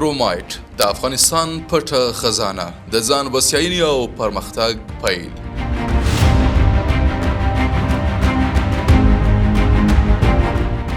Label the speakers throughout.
Speaker 1: کرومایټ د افغانستان پټه خزانه، د ځان بسیاینې او پرمختګ پیل.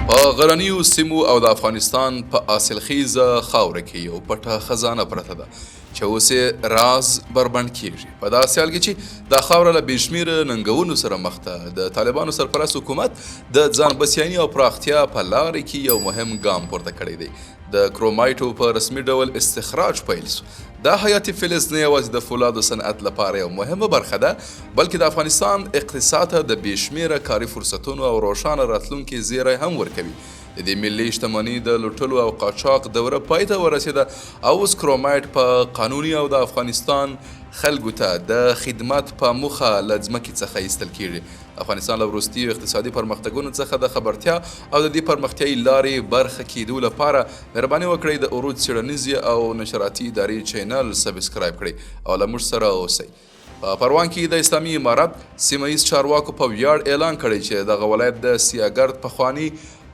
Speaker 1: په غرنیو سیمو او د افغانستان په حاصلخیزه خاوره کې یو پټه خزانه پرته ده چې اوس یې راز بربنډ کیږي. په داسې حال کې چې دا خاوره له بې شمېره ننګونو سره مخ ده، د طالبانو سرپرست حکومت د ځان بسیاینې او پراختیا په لارې کې یو مهم ګام پورته کړی دی. د کرومایټو په رسمي ډول استخراج پیل شو. دا حیاتي فلز نه یوازې د فولادو صنعت لپاره یو مهمه برخه ده، بلکې د افغانستان اقتصاد ته د بې شمېره کاري فرصتونو او روښانه راتلونکي زیری هم ورکوي. د دې ملي شتمنۍ د لوټلو او قاچاق دوره پای ته ورسېده او اوس کرومایټ په قانوني او د افغانستان خلکو ته د خدمت په موخه له ځمکې څخه ایستل کېږي. افغانستان له وروستیو اقتصادي پرمختګونو څخه د خبرتیا او د دې پرمختیایي لارې برخه کېدو لپاره مهرباني وکړئ د عروج څېړنیزې او نشراتي ادارې چینل سبسکرایب کړئ او له موږ سره اوسئ. په پروان کې د اسلامي امارت سیمه ییز چارواکو په ویاړ اعلان کړی چې دغه ولایت د سیاګرد پخواني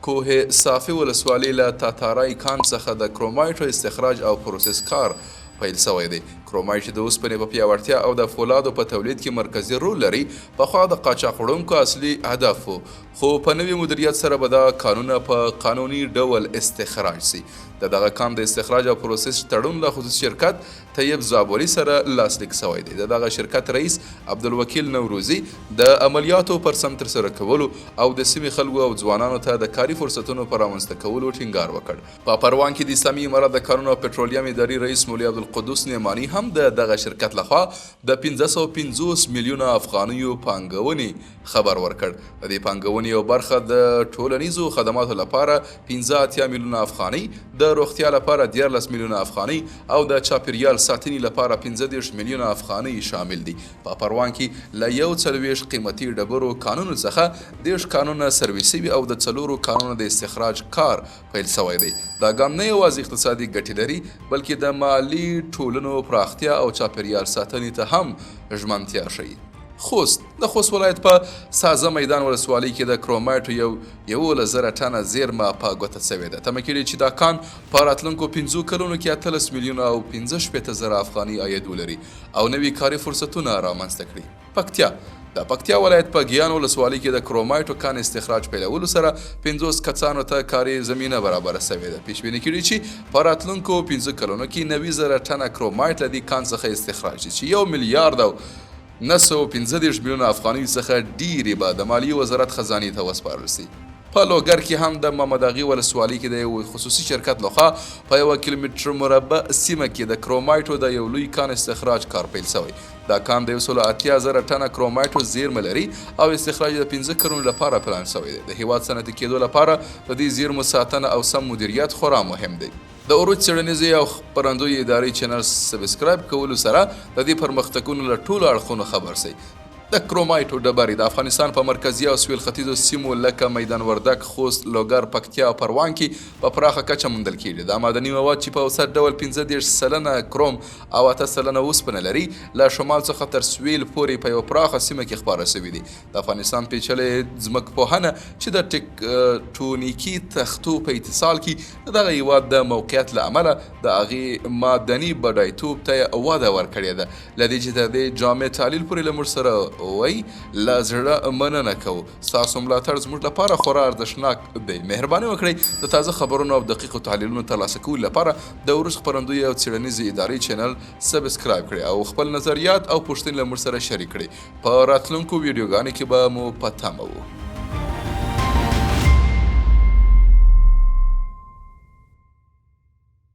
Speaker 1: کوه صافي ولسوالۍ له تاتارای کان څخه د کرومایټو استخراج او پروسس کار پیل شوی دی. کرومایټ چې د اوسپنې په پیاوړتیا او د فولادو په تولید کې مرکزي رول لري، پخوا د قاچاق وړونکو اصلي هدف و، خو په نوي مدیریت سره به دا کانونه په قانوني ډول استخراج شي. د دغه کان د استخراج او پروسس تړون له خصوصي شرکت طیب زابلي سره لاسلیک شوی دی. د دغه شرکت رئیس عبدالوکیل نوروزي د عملیاتو پر سم ترسره کولو او د سیمې خلکو او ځوانانو ته د کاري فرصتونو پر رامنځته کولو ټینګار وکړ. په پروان کې د اسلامي امارت د کانونو او پټرولیم ادارې رئیس مولوي عبدالقدوس نعماني هم د دغه شرکت لخوا د 550 میلیونه افغانیو پانګونې خبر ورکړ. د دې پانګونې یوه برخه د ټولنیزو خدماتو لپاره 85 میلیونه افغانۍ، د روغتیا لپاره 13 میلیونه افغانۍ او د چاپیریال ساتنې لپاره 35 میلیونه افغانۍ شامل دي. په پروان کې له 41 قیمتي ډبرو کانونو څخه 30 کانونه سروې شوي او د 4 کانونو د استخراج کار پیل شوی دی. دا ګام نه یوازې اقتصادي ګټې لري، بلکې د مالي ټولنو پراختیا او چاپیریال ساتنې ته هم ژمنتیا ښيي. خوست، د خوست ولایت په سازه میدان ولسوالۍ کې د کرومایټو یو 11,000 ټنه زیرمه په ګوته شوې ده. تمه کېږي چې دا کان په راتلونکو 5 کلونو کې 18 میلیونه او 65,000 افغانۍ عاید ولري او نوي کاري فرصتونه رامنځته کړي. پکتیا، د پکتیا ولایت په ګیان ولسوالۍ کې د کرومایټو کان استخراج پیلولو سره 50 کسانو ته کاري زمینه برابره شوې ده. پیشبیني کېږي چې په راتلونکو 5 کلونو کې 90,000 ټنه کرومایټ له دې کان څخه استخراج شي، چې 1 میلیارد او 935 میلیونه افغانیو څخه ډېرې به د مالیې وزارت خزانې ته وسپارل شي. په لوګر کې هم د محمد اغې ولسوالۍ کې د یو خصوصي شرکت لخوا په 1 کیلومتر مربع سیمه کې د کرومایټو د یو لوی کان استخراج کار پیل شوی. دا کان د 180,000 ټنه کرومایټو زیرمه لري او استخراج د 5 کلونو لپاره پلان شوی دی. د هیواد صنعتي کېدو لپاره د دې زیرمو ساتنه او سم مدیریت خورا مهم دی. د عروج څېړنیزې او خپرندویې ادارې چینل سبسکرایب کولو سره د دې پرمختګونو له ټولو اړخونو خبر شئ. د کرومایټو ډبرې د افغانستان په مرکزي او سویل ختیځو سیمو لکه میدان وردک، خوست، لوګر، پکتیا او پروان کې په پراخه کچه موندل کېږي. دا معدني مواد چې په اوسط ډول 35% کروم او 8% اوسپنه لري، له شمال څخه تر سویل پورې په یوه پراخه سیمه کې خپاره شوي دي. د افغانستان پیچلې ځمکپوهنه چې د ټکټونیکي تختو په اتصال کې د دغه هیواد د موقعیت له امله د هغې معدني بډایتوب ته وده ورکړې ده. له دې چې تر دې جامع تحلیل پورې له موږ سره وئ، له زړه مننه کوو. ستاسو ملاتړ زموږ لپاره خورا ارزښتناک دی. مهرباني وکړئ د تازه خبرونو او دقیقو تحلیلونو ترلاسه کولو لپاره د عروج خپرندویې او څېړنیزې ادارې چینل سبسکرایب کړئ او خپل نظریات او پوښتنې له موږ سره شریک کړئ. په راتلونکو ویډیوګانو کې به مو په تمه وو.